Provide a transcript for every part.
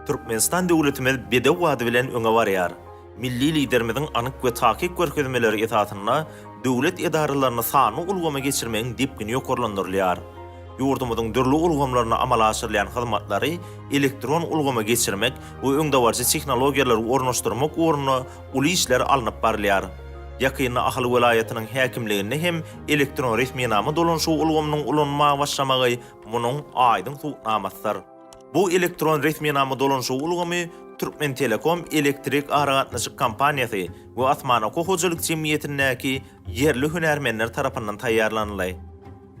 Türkmenistan döwletimiz bedew bady bilen öňe barýar. Milli Liderimiziň anyk we takyk görkezmeleri esasynda döwlet edaralaryny sanly ulgama geçirmegiň depgini ýokarlandyrylýar. Ýurdumyzyň dürli ulgamlarynda amala aşyrylýan hyzmatlary elektron ulgama geçirmek we öňdebaryjy tehnologiýalary ornaşdyrmak ugrunda uly işler alnyp barylýar. Ýakynda Ahal welaýatynyň häkimliginde hem elektron resminama dolanyşygy ulgamynyň ulanylmaga başlamagy munuň aýdyň subutnamasydyr. Bu elektron resminama dolanyşygy ulgamy Türkmentelekom elektrik aragatnaşyk kompaniýasy we Asmanoko hojalyk jemgyýetindäki ýerli hünärmenler tarapyndan taýýarlanyldy.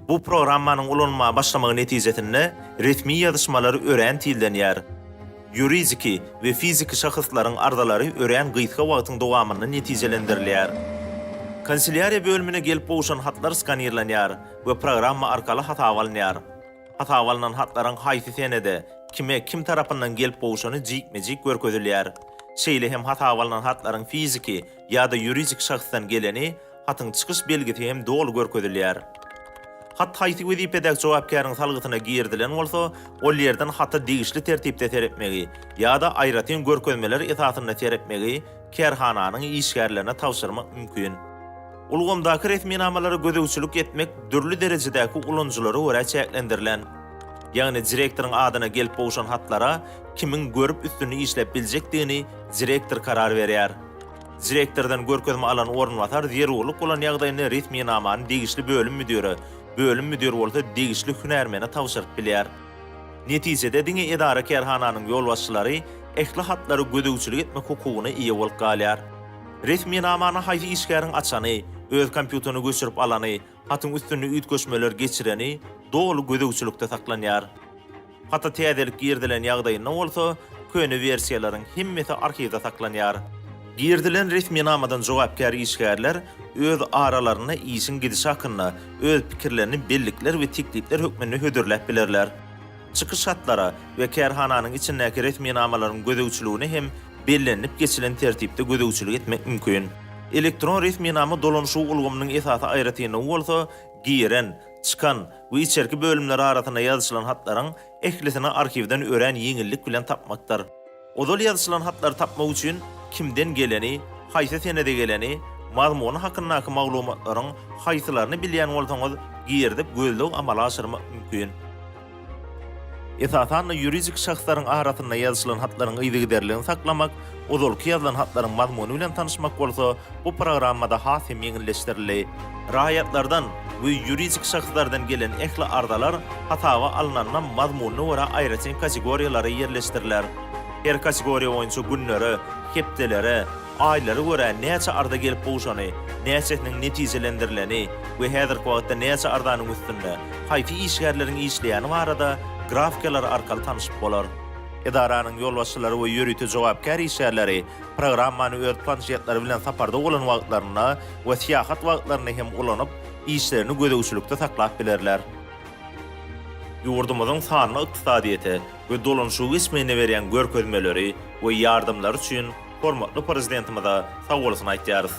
Bu programmanyň ulanylmaga başlamagy netijesinde resmi ýazyşmalar örän tizlenýär. Ýuridiki we fiziki şahyslaryň arzalary örän gysga wagtyň dowamynda netijelendirilýär. Kanselýariýa bölümine gelip gowşan hatlar skanirlenýär we programma arkaly hasaba alynýar. Hasaba alnan hatlaryň haýsy senede, kime, kim tarapyndan gelip gowşany jikme-jik görkezilýär. Şeýle hem hasaba alnan hatlaryň fiziki ýa-da ýuridik şahsdan geleni, hatyň çykyş belgisi hem doly görkezilýär. Hat haýsy wezipedäki jogapkäriň salgysyna girizilen bolsa, ol ýerden hata degişli tertipde seretmegi ýa-da aýratyn görkezmeler esasynda seretmegi kärhananyň işgärlerine tabşyrmak mümkin. Ulgamdaky resminamalara gözegçilik etmek dürli derejedäki ulanyjylara görä çäklendirilen. Ýagny direktoryň adyna gelip gowşan hatlara kimiň görüp üstünde işläp biljekdigini direktor karar berýär. Direktordan görkezme alan orunbasar zerurlyk bolan ýagdaýynda resminamany degişli bölüm müdire, bölüm müdiri bolsa degişli hünärmene tabşyryp bilýär. Netijede diňe edara-kärhananyň ýolbaşçylary ähli hatlary gözegçilik etmek hukugyna eýe bolup galýar. Resminamany haýsy işgäriň açany, öz kompýuterine göçürip alany, hatyň üstünde üýtgeşmeler geçireni doly gözegçilikde saklanýar. Hata täzelik girizilen ýagdaýynda bolsa, köne wersiýalaryň hemmesi arhiwde saklanýar. Girizilen resminamadan jogapkär işgärler öz aralarynda işiň gidişi hakynda öz pikirlerini bellikler we teklipler hökmünde hödürläp bilerler. Çykyş hatlara we kärhananyň içindäki resminamalaryň gözegçiligine hem bellenilip geçilen tertipde gözegçilik etmek mümkin. Elektron resminama dolanyşygy ulgamynyň esasy aýratynlygy bolsa giren, çykan we içerki bölümler arasynda ýazyşylan hatlaryň ählisini arhiwden örän ýeňillik bilen tapmakdyr. Ozal ýazyşylan hatlary tapmak üçin kimden geleni, haýsy senede geleni, mazmuny hakyndaky maglumatlaryň haýsylaryny bilýän bolsaňyz girizip gözleg amala aşyrmak mümkin. Esasan-da ýuridik şahslaryň arasynda ýazyşylan hatlaryň yzygiderligini saklamak, ozalky ýazylan hatlaryň mazmuny bilen tanyşmak bolsa bu programmada has hem ýeňilleşdirildi. Raýatlardan we ýuridik şahslardan gelen ähli arzalar hasaba alnanda mazmunyna görä aýratyn kategoriýalara ýerleşdiriler. Her kategoriýa boýunça günlere, hepdelere, aýlara görä näçe arza gelip gowşany, näçesiniň netijelendirileni we häzirki wagtda näçe arzanyň üstünde haýsy işgärleriň işleýäni barada grafikalar arkaly tanyşyp bolar. Edaranyň ýolbaşçylary we ýörite jogapkär işgärleri programmany öz planşetleri bilen saparda bolan wagtlarynda we syýahat wagtlarynda hem ulanyp, işlerini gözegçilikde saklap bilerler. Ýurdumyzyň sanly ykdysadyýete we dolanyşyga geçmegine berýän görkezmeleri we ýardamlary üçin hormatly Prezidentimize sagbolsun aýtýarys.